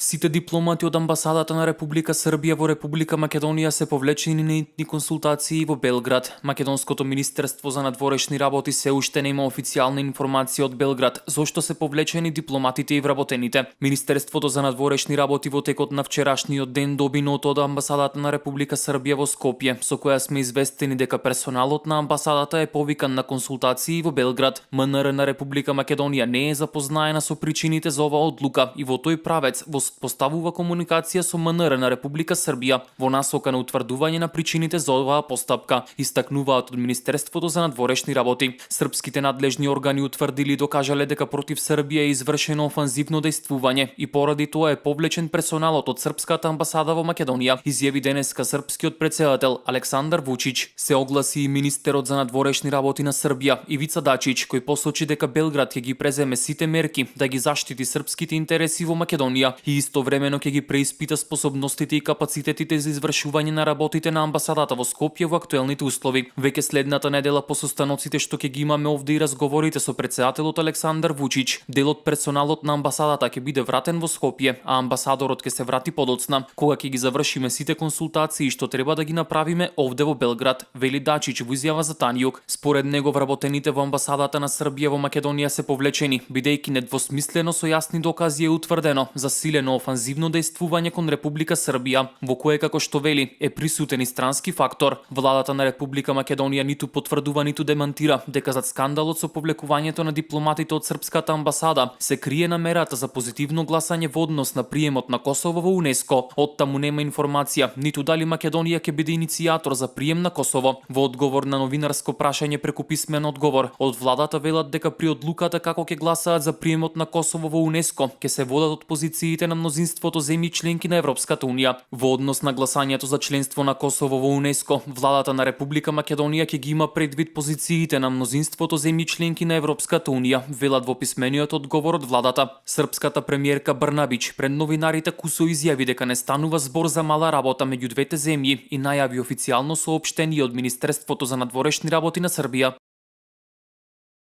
Сите дипломати од амбасадата на Република Србија во Република Македонија се повлечени на интимни консултации во Белград. Македонското министерство за надворешни работи се уште нема официјална информација од Белград зошто се повлечени дипломатите и вработените. Министерството за надворешни работи во текот на вчерашниот ден доби нота од амбасадата на Република Србија во Скопје, со која сме известени дека персоналот на амбасадата е повикан на консултации во Белград. МНР на Република Македонија не е запознаена со причините за оваа одлука и во тој правец поставува комуникација со МНР на Република Србија во насока на утврдување на причините за оваа постапка, истакнуваат од Министерството за надворешни работи. Српските надлежни органи утврдили и докажале дека против Србија е извршено офанзивно дејствување и поради тоа е повлечен персоналот од српската амбасада во Македонија, изјави денеска српскиот претседател Александар Вучич. Се огласи и министерот за надворешни работи на Србија Ивица Дачич, кој посочи дека Белград ќе ги преземе сите мерки да ги заштити српските интереси во Македонија и истовремено ќе ги преиспита способностите и капацитетите за извршување на работите на амбасадата во Скопје во актуелните услови. Веќе следната недела по состаноците што ќе ги имаме овде и разговорите со претседателот Александар Вучич, дел од персоналот на амбасадата ќе биде вратен во Скопје, а амбасадорот ќе се врати подоцна, кога ќе ги завршиме сите консултации што треба да ги направиме овде во Белград, вели Дачич во изјава за Танијук. Според него вработените во амбасадата на Србија во Македонија се повлечени, бидејќи недвосмислено со јасни докази е утврдено засилено офанзивно дејствување кон Република Србија, во кое, како што вели, е присутен и странски фактор. Владата на Република Македонија ниту потврдува, ниту демантира дека зад скандалот со повлекувањето на дипломатите од српската амбасада се крие намерата за позитивно гласање во однос на приемот на Косово во УНЕСКО. Оттаму нема информација ниту дали Македонија ќе биде иницијатор за прием на Косово. Во одговор на новинарско прашање преку писмен одговор, од владата велат дека при одлуката како ќе гласаат за приемот на Косово во УНЕСКО ќе се водат од позициите на мнозинството земји членки на Европската унија. Во однос на гласањето за членство на Косово во УНЕСКО, владата на Република Македонија ќе ги има предвид позициите на мнозинството земји членки на Европската унија, велат во писмениот одговор од владата. Српската премиерка Брнабич пред новинарите кусо изјави дека не станува збор за мала работа меѓу двете земји и најави официјално соопштение од Министерството за надворешни работи на Србија.